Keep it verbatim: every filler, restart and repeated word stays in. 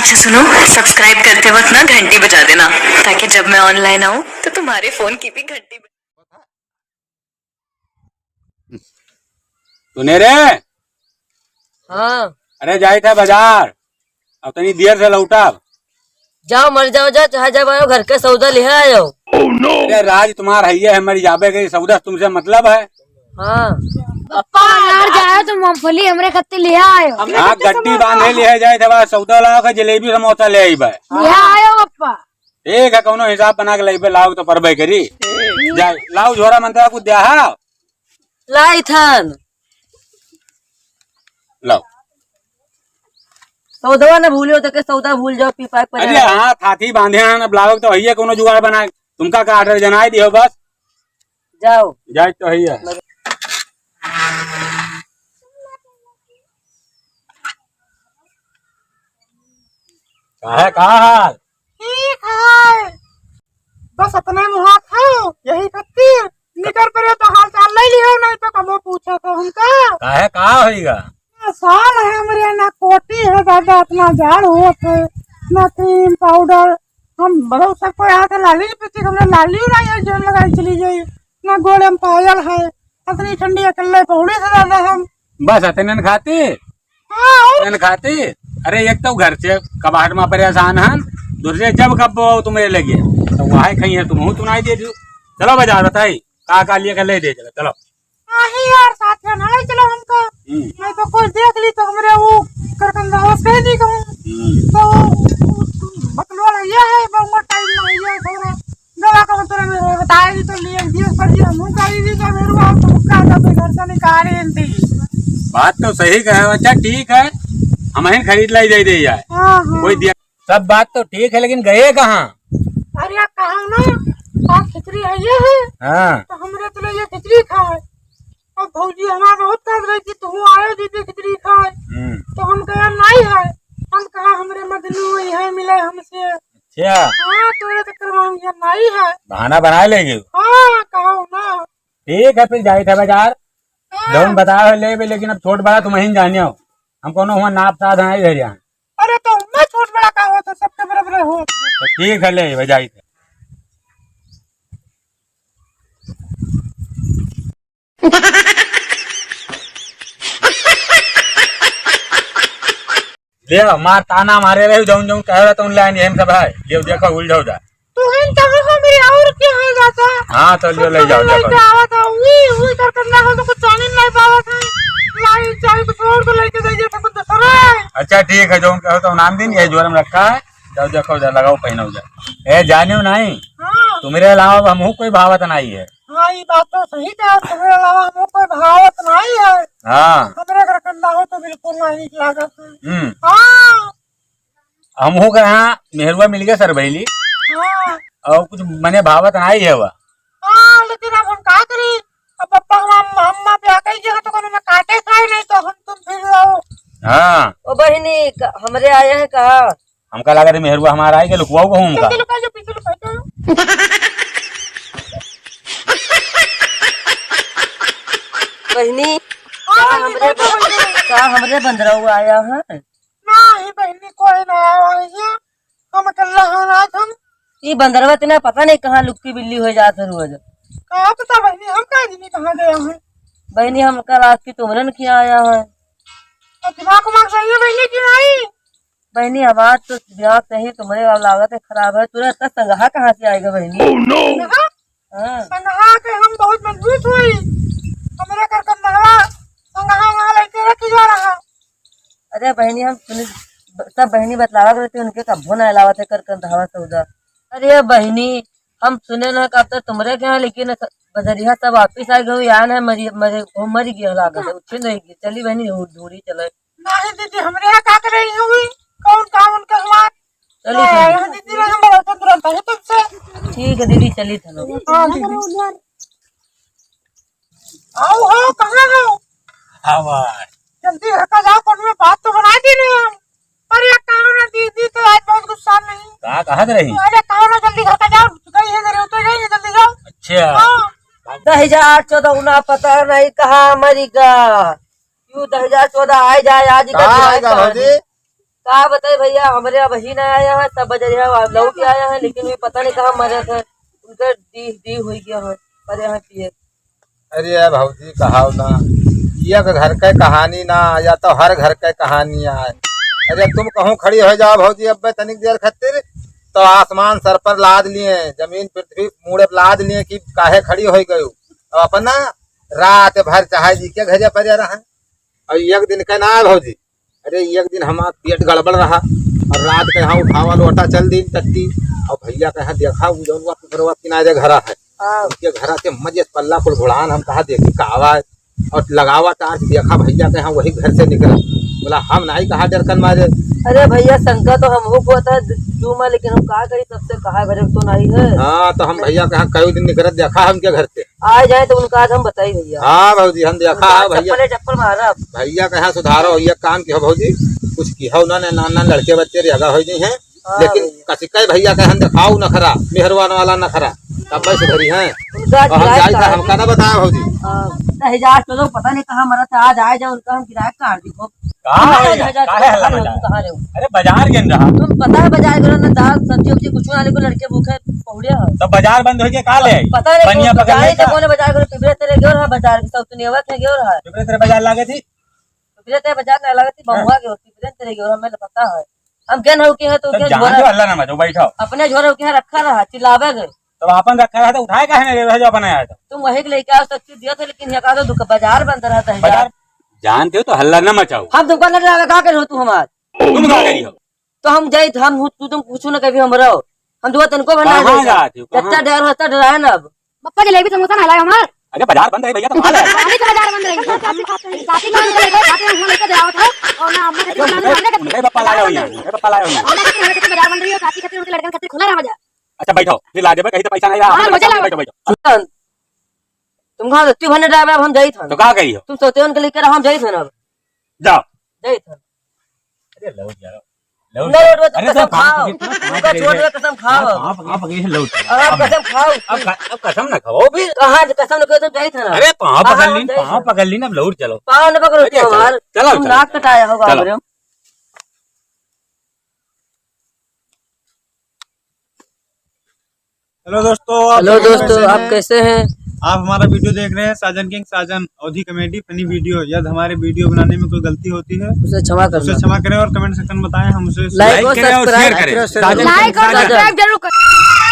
अच्छा सुनो, subscribe करते वक्त ना घंटी बजा देना, ताकि जब मैं online आऊँ तो तुम्हारे phone की भी घंटी बजे। सुने रे। हाँ। अरे जाइत है बाजार, अब तनी देर से लौटब। जाओ मर जाओ, जाओ चाहे जब आयो घर के सौदा लिहे आयो। अरे राज तुम्हार हइये है, मर जाबे के सौदा तुमसे मतलब है। हाँ। पप्पा यार जाओ तो मूंगफली हमरे खातिर लिहे आयो। हाँ, गड्डी बांधे लिहे जाइत है, सौदा लाओ के जलेबी समोसा ले आइबे। लिहे आयो पप्पा। ठीक है, कौनो हिसाब बना के लइबे, लाओ तो परबे करी। जा, लाओ झोरा मंतरा कुछ द्या हा। लाई थन। लाओ। सौदवा न भूलियो तो के सौदा भूल जाओ, पी पाए पर अरे हाँ, थाती बांधे हैं, अब लाओ तो हइये कौनो जुगाड़ बनाए। तुमका का order जनाई दियो बस। जाओ। जाए तो हइये। का है, का हाल? ठीक है, बस अतना मुहात है, यही खातिर निकर पड़े तो हाल चाल ले लियो, नहीं तो कबो पूछो तो हमका। काहे, का होइगा? ना साल है हमरे, ना कोटी है दादा, अतना जाड़ होत है, ना cream powder। हम बड़ो सबको यहाँ से लाली लिपस्टिक, हमरे लाली उड़ाई है, जोन लगाई चली जाई, ना गोड़े में पायल है, अतनी ठंडी अकल्ले पौड़ी से दादा हम। बस अतने न खाती? हाँ, और? अतने न खाती? अरे एक तो घर से कबाट में परेशान हन, दूसरे जब कब वो तुम्हें लगे तो वहाँ खाई है, तुम तुनाई दे दो। चलो बाजार बताई, का का लिए के ले दे चलो, चलो। नहीं यार, साथ में ना ले चलो हमको। हम्म। नहीं तो कोई देख ली तो हमरे वो करकंदावस कह दी कहूँ। हम्म। तो बकलोल ये है, बहुत टाइम नहीं है थोड़ा। गला का मतलब मेरे बताए नहीं तो लिए दिए पर ये मुंह का ही नहीं तो मेरे को तो मुक्का का तो घर से निकाल ही नहीं। बात तो सही कहे, अच्छा ठीक है, हम ही खरीद लाई दे दे यार। हाँ, हाँ। कोई दिया सब बात तो ठीक है, लेकिन गए कहाँ? अरे, कहाँ ना, आज खिचड़ी है ये है। हाँ। तो हमरे तो ये खिचड़ी खाए। अब भौजी हमार बहुत कहत रही कि तू आयो दीदी खिचड़ी खाए। हम्म। तो हम कहा, "नहीं है।" हम कहा, "हमरे मजनू है, मिले हमसे।" अच्छा। हाँ, तोरे चक्कर में हम यहाँ नहीं है। बहाना बना लेगे। हाँ, कहो ना। ठीक है, फिर जाइत है बाजार। हाँ। जौन बताओ लेबे, लेकिन अब छोट बड़ा तुम ही जानियो। हम कोनो हुआ नाप साध नहीं धरिया। अरे तो मैं छोट बड़ा का होत है, सबके बराबर होत है। तो ठीक है, ले बजाई थे। ले मार ताना मारे रहे, जौन जौन कहे रहे तौन लाइन यही सब है। ये देखो उलझो जा। तू ही कहो मेरी और क्या हो जाता? हाँ, तो जो ले जाओ, लेके देखो। आवा था, उई, उई करके ना हो तो कुछ जाने नहीं पावा था। लाई चाहे कुछ और को लेके जाइए था, कुछ दूसरा है। अच्छा, ठीक है, जो कहो तो नाम दिन, ये जोर में रखा है। जाओ, देखो, जा, लगाओ, पहनो जा। ए, जानियो नहीं? हाँ। तुम्हरे अलावा अब हमहू कोई भावत नहीं है। हाँ, ये बात तो सही कहा, तुम्हरे अलावा हमहू कोई भावत नहीं है। हाँ। हमरे घर कंधा हो तो बिल्कुल नहीं लागत है। हम्म। हाँ। हमहू के यहाँ मेहरुआ मिल गया सर बहेली। हाँ। और कुछ मने भावत नाही है वा। हाँ, लेकिन अब हम का करी? अब पप्पा हम, हम अम्मा पे आके ही जगह तो कोनो में काटे खाए नहीं तो हम तुम फिर रहो। हाँ। ओ बहिनी, क-, हमरे आए हैं का? हमका लगा रे मेहरुआ हमारा आई के लुकवाओ कहूँ हमका। पीछे लुका जाओ, पीछे लुका जाओ। बहिनी, हाँ, का बहिनी, हमरे, बैठो, बैठो। का हमरे बंदरऊ आया है? नाही बहिनी, कोई ना आवा है। हम अकेला हन आज हम। ई बंदरवा इतना पता नहीं कहाँ लुक्की बिल्ली हो जात है रोज। का पता बहिनी, हम का जानी कहाँ गया है। बहिनी, हम कल रात की तुमरन किया आया है। तो दिमाग उमाग सही है बहिनी कि नहीं? बहिनी, हमार तो दिमाग सही, तुम्हरे अब लागत है खराब है। तुरंत इतना संगहा कहाँ से आएगा बहिनी? Oh no! संगहा? हाँ। संगहा के हम बहुत मजबूत हुई। हमरे कर कंधवा संगहा वहाँ लेके रखी जा रहा। अरे बहिनी, हम सुनी, सब बहिनी बतलावत रहती, उनके कब्बो ना अलावत है कर कंधवा सौदा। अरे बहिनी, हम सुने ना कब तक तुम्हरे के यहाँ, लेकिन बजरिया सब वापिस आ गए, यहाँ ना मरी, मरी, वो मरी गया लागत है, उठे नहीं गए। चली बहिनी, ढू-, ढूंढी चले। नाही दीदी, हमरे यहाँ का करे हुई? कौन काम उनके हुआ? चली हाँ, ठीक है। यहाँ दीदी रहे, हम बहुत तुरंत आए तुमसे। ठीक है दीदी, चली चलो। हाँ दीदी। आओ हो, कहाँ हो? हाँ भाई। जल्दी घर का जाओ, कौन में बात तो बना दी ना हम। अरे कहो ना दीदी, तो आज बहुत गुस्सा नहीं। का कहत रही? अरे कहो ना, जल्दी घर का जाओ, गई है, घर उतर गई है, जल्दी जाओ। अच्छा। हाँ। दस हजार चौदह उना पता नहीं कहाँ मरी गा। यू दस हजार चौदह आए जाए, आज ही का कहाँ दिन आए आएगा कहाँ भौजी? दिन? का बताई भइया, हमरे अबहीं ना आया है, सब बजरिया लौट के आया है, लेकिन वे पता नहीं कहाँ मरे थे, उनका डीह डीह होइ गया है, मरे हैं पिए। अरे यार भौजी, कहाव ना, एक घर के कहानी ना, या तो हर घर के कहानी आए। अरे तुम कहूँ खड़ी होइ जाओ भौजी, अब्बे तनिक देर खातिर तो आसमान सर पर लाद लिए, जमीन पृथ्वी मूड़े पर लाद लिए कि काहे खड़ी होइ गयो। अब अपना रात भर चाहे जी के घरे पड़े रहे। और एक दिन के ना भौजी, अरे एक दिन हमार पेट गड़बड़ रहा और रात के यहाँ उठावा लोटा चल दी टट्टी। और भइया के यहाँ देखा, उ जौन वा पुखरवा किनारे घरा है, हाँ। उनके घरा से मजे पल्ला कुल घुड़ान, हम कहा देखी का आवा है। और लगावा टार्च, देखा भइया के यहाँ वही घर से निकला। बोला हम नाई कहा डर कन मारे। अरे भइया, शंका तो हमहू को था जूमा, लेकिन हम का करी, सबसे कहा घरे तो नाई है। हाँ, तो हम भइया के यहाँ कई दिन निकलत देखा हमके घर से। आ जाए तो उनका आज हम बताई भइया। हाँ भौजी, हम देखा उनका है भइया। चप्पले चप्पल मारब। भइया के यहाँ सुधारो, भइया काम किहो भौजी, कुछ किहो ना, ना, ना, ना, लड़के बच्चे रेगा होइ गई हैं। हाँ लेकिन भइया। कसिका भइया के हम देखाओ नखरा, मेहरवान वाला नखरा, तब भाई सुधरी हैं। उनका और हम जाए जाए था, का हमका ना बताया भौजी। हाँ। दहेज तो लोग पता नहीं कहाँ मरा था, आज आए जाए उनका हम गिराए काट दी खूब। कहाँ कहाँ है? जाए, जाए, कहाँ है हल्ला कहाँ मचा? रहे हो, कहाँ रहे हो? अरे बाजार गेन रहा। तुम पता है बाजार गेन रहा ना, दाल सब्जी उब्जी कुछ ना लेको, लड़के भूखे पहुड़े हो। तो बाजार बंद होइ गया, का ले आई? पता नहीं पनिया कौन पकड़ बाजार लेता। से कौन बाजार गेन, पिपरे तेरे गेन रहा बाजार, सब तो नेवत है गेन रहा। पिपरे तेरे बाजार लागे थी? पिपरे तेरे बाजार ना लागे थी, हाँ। बमुआ गेन, पिपरे तेरे गेन रहा, हमें पता है। हम गेन हो के है तो तो के जान झोरा दो, हल्ला ना मचाओ, बैठो। अपने झोरा के यहाँ रखा रहा, चिल्लावे गए। तब आपन रखा रहा तो उठाए काहे नहीं रहे जो अपने आए तो? तुम वही के लेके आओ, सब चीज दिया था, लेकिन यहाँ का तो दुक-, बाजार बंद रहता है बाजार यार। जानते हो तो हल्ला ना मचाओ। हम तुमको ना डरावे, का करो तू हमार? तुम का करी हो? तो हम जाई, हम हूँ, तू तुम कुछ ना कभी हम रहो। हम दुआ तनको बना कहाँ जाए। जाते हो? कहाँ? जत्ता डर होता डराए ना अब। पप्पा जलेबी समोसा ना लाए हमार। अरे बाजार बंद है भइया, तो कहाँ लाए? अभी तो बाजार बंद रही। काफी, काफी, काफी बंद रही, काफी हम लेके जाओ था। और ना अम्मा के अरे दुकान उनके, में खाने का उनके पप्पा लाए हो यहाँ, उनके पप्पा लाए हो यहाँ। अम्मा के दुकान में बाजार बंद रही हो, काफी खातिर उनके लड़कन खातिर खुला रहा बाजार। अच्छा बैठो, फिर ला देबे कहीं तो पैसा नहीं रहा, हाँ, हम मुझे बैठो, लाओ। बैठो, बैठो। तुम कहाँ दत्ती भरने ड्राइवर, हम जाई था। तो कहाँ गई हो? तुम सोते उनके लेकर हम जाई था ना। जाओ। जाई था। अरे लौट जाओ। लौट नहीं, जाओ। लौट, अरे कसम तो कहाँ खाओ। पकड़े, कहाँ उनका पकड़े छोड़ रे? दे, कसम खाओ। कहाँ, कहाँ पकड़े हैं लौट? अब कसम खाओ। अब क-, अब कसम ना खाओ भी। कहाँ कसम ना खाओ, तुम जाई था ना। अरे पाँव हाँ, पकड़ हाँ, लीन, जाई पाँव था। पकड़ लीन, अब लौट चलो। पाँव ना पकड़ो अरे तुम चलो, हमार। चलो, तुम चलो। नाक कटाया होगा हाँ, चलो। अब रे। हेलो दोस्तों, आप हेलो कैसे दोस्तों, हैं? आप कैसे हैं? आप हमारा वीडियो देख रहे हैं साजन किंग साजन अवधी कॉमेडी फनी वीडियो। यदि हमारे वीडियो बनाने में कोई गलती होती है, उसे क्षमा उसे करना। क्षमा करें और कमेंट सेक्शन में बताएं, हम उसे लाइक और करें और सब्सक्राइब शेयर करें। करें। साजन किंग साजन। लाइक और सब्सक्राइब जरूर करें।